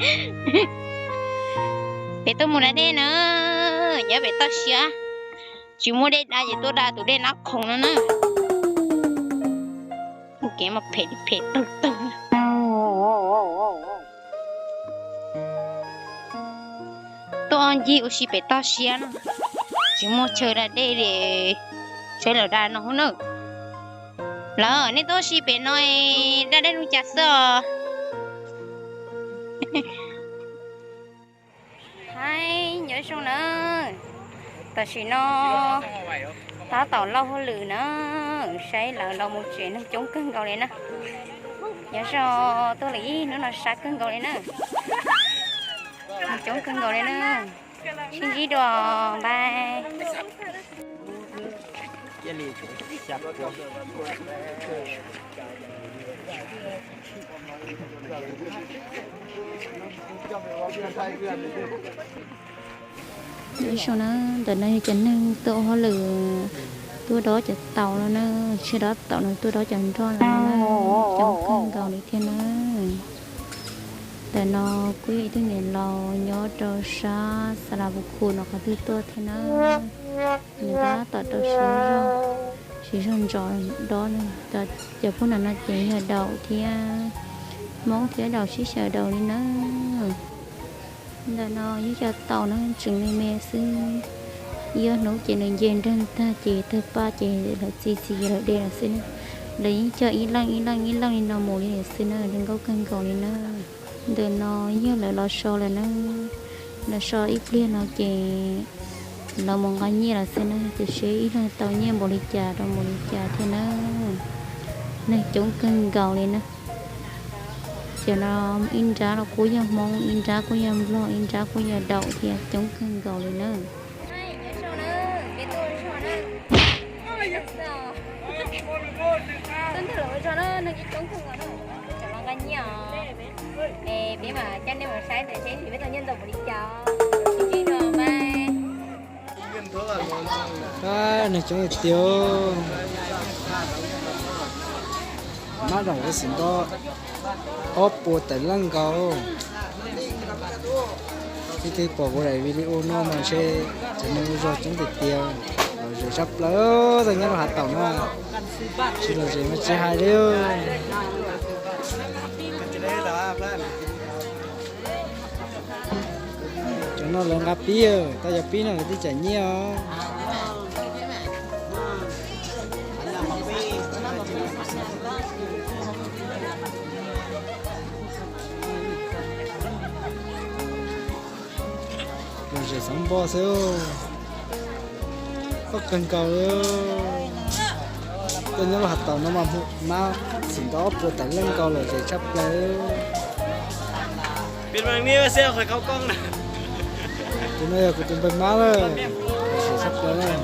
Peb tuaj mus da dej na, nyob pem toj siab, tsis muaj dej da ces tuaj da tus dej nab khoom no na. Ua kev mas phem phem tawg tawg. Tuaj ncig ua si pem toj siab no, tsis muaj chaw da dej li, saib lawv da no hub na. Lawv, nej tuaj ua si pem no da dej li cas xwb os? Haib, nyob zoo na. Tam sim no tab tom lauj hauj lwm na, saib lawv los mus tsev neeg coob kawg nkaus li na. Nyob zoo, tuaj lawm ib hnub no sab kawg nkaus li na. Neeg coob kawg nkaus li na. Sib ntsib dua, bye. Nyob zoo na, ntawm no yog cov neeg tuaj ua hauj lwm, tuaj dob cov taum no na, tseg dob taum no tuaj dob cov nroj no na, coob kawg nkaus li thiab na. Ntawm no kuj yog ib tug niam laus nyob rau sab Xalavukhu no qhov twg tuaj thiab na. Nws tab tom rau siv zog, siv zog ntsos dob na. Cov pub no no ces yog daum thiab, Hmoob thiab daum sib xyaw daum li na. Ntawm no yog cov taum na, tseem me me xwb. Ib ob hnub ces nws nce nreeg tag ces tawg paj ces lawv txi txiv lawv de lawm xwb na. Lawv yeej cog ib leej ib leej ib leej li no mus li lawm xwb na, zoo nkauj kawg nkaus li na. Ntawm no yog lawv los so lawm na. Lawv so ib pliag no ces lawv mus nqa nyiaj lawm xwb na, tiam sis ib leeg tau nyiaj npaum li cas rau npaum li cas thiab na. Neeg coob kawg nkaus li na. Cov no ib nrab los kuj yog Hmoob, ib nrab kuj yog Nplog, ib nrab kuj yog daum thiab, coob kawg nkaus li na. Neeg coob tiag. Mab daum xim nto ob puas tawm leej nkaus. Ib tug pom kuv daim video no mas ntshe cov neeg ua zog coob tiag tiag, lom zem tshaj plaws, tau nyob rau hav taum no. Tsis lom zem mas tsis hais li. Cov no lawv nqa pib, tau cov pib no lawv twb tsam nyiaj os. Lom zem xov npoj xwb. Koj kawg nkaus li. Koj nyob lub hav taum no mas mab xim nto ob puas tawm leej nkaus, lom zem tshaj plaws. Tus no yog kuv tus npawg mab lawm, lom zem tshaj plaws lawm.